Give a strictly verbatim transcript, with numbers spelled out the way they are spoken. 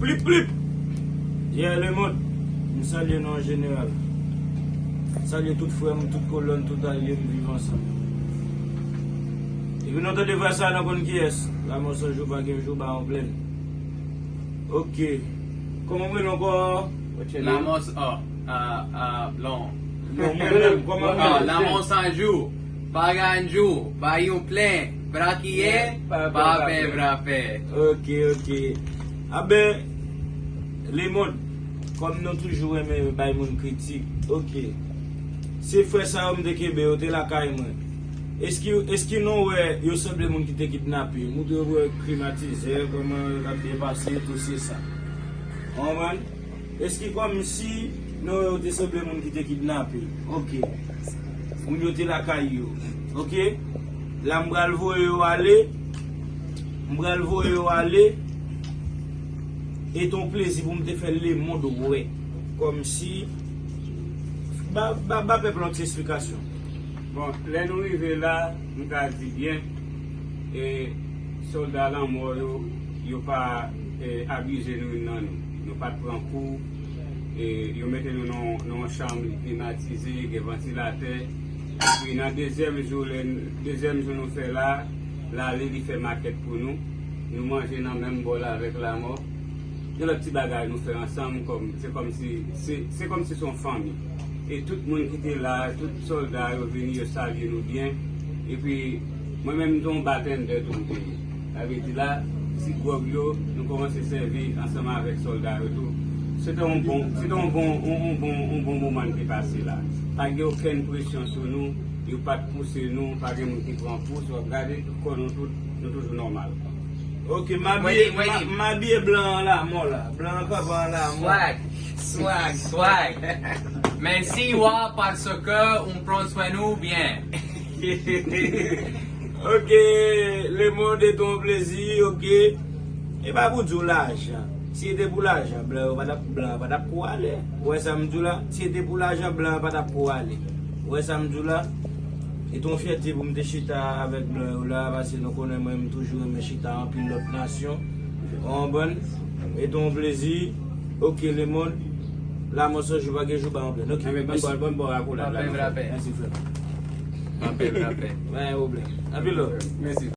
Plip, plip! Yeah, lemonn, m salye nou an jeneral. Salye tout frè m, tout kolòn, tout alye m, viv ansanm. Epi nou tande vwa sa, nou konn kiyès. Lanmò san jou, pa gen jou, ba yon plèn. Ok. Kòman w rele ankò? What's your name? Lanmò s-, oh, ah, ah, Blanc. Non, mwen menm, kòman w rele? Ah, Lanmò san jou. Pa gen jou, ba yon plèn. Brakiye, pa pè, pa pè, pa pè. Ok, ok. Aben, lemonn, kòm nou toujou renmen bay moun kritik, ok. Se frè sa yo m te kenbe, yo te lakay mwen. Eski, eski nou wè yo sanble moun ki te kidnape? M te wè klimatizè, kòman yo t ap byen pase, tout se sa. Ou konprann? Eski kòmsi nou wè yo te sanble moun ki te kidnape? Ok. Moun yo te lakay yo. Ok. La m pral voye yo ale. M pral voye yo ale. E te yon plezi pou m te fè lemonn wè. Kòmsi. Ba, ba, ba pèp lan ti esplikasyon. Bon, lè nou rive la, m ka di byen, e, sòlda lanmò yo, yo pa, e, abize nou youn nan nou. Nou pa t pran kou, e, yo mete nou nan, nan yon chanm li klimatize, gen vantilatè. Epi nan dezyèm jou, lè n-, dezyèm jou nou fè la, l ale, li fè makèt pou nou. Nou manje nan menm bòl avèk lanmò. Gen lòt ti bagay nou fè ansanm, kòm, se kòmsi, se, se kòmsi se yon fanmi. E tout moun ki te la, tout sòlda yo vini, yo salye nou byen. Epi, mwen menm, m te yon batendè tou m te ye. Sa vle di la, ti gwòg yo, nou kòmanse sèvi ansanm avèk sòlda yo tou. Se te yon bon, se te yon bon, yon, yon bon, yon bon moman n te pase la. Pa gen okenn presyon sou nou, yo pa t pouse nou, pa gen moun ki pran kou, si w ap gade, tout kò nou tout, nou toujou nòmal. Ok, m abiye, Wendy, Wendy. M, m abiye blan an lanmò la. Blan an kanpe an lanmò. Swag, swag, swag. Mèsi, wa, paske ou pran swen nou byen. Ok, lemonn, e te yon plezi, ok. E pa pou di w lajan. Si se te pou lajan, blan yo pa t ap, blan yo pa t ap pou ale. Ou wè sa m di w la? Si se te pou lajan, blan yo pa t ap pou ale. Ou wè sa m di w la? E te yon fyète pou m te chita avèk blan yo la, paske nou konnen mwen, m toujou renmen chita anpil lòt nasyon. Ou konprann? E te yon plezi. Ok, lemonn. Lanmò san jou, pa gen jou, ba yon plèn. Ok, mèsi. Bon, bon, bon, akoulad la. Mèsi, frè. Anpil rapè. Pa gen pwoblèm. Anpil lò. Mèsi.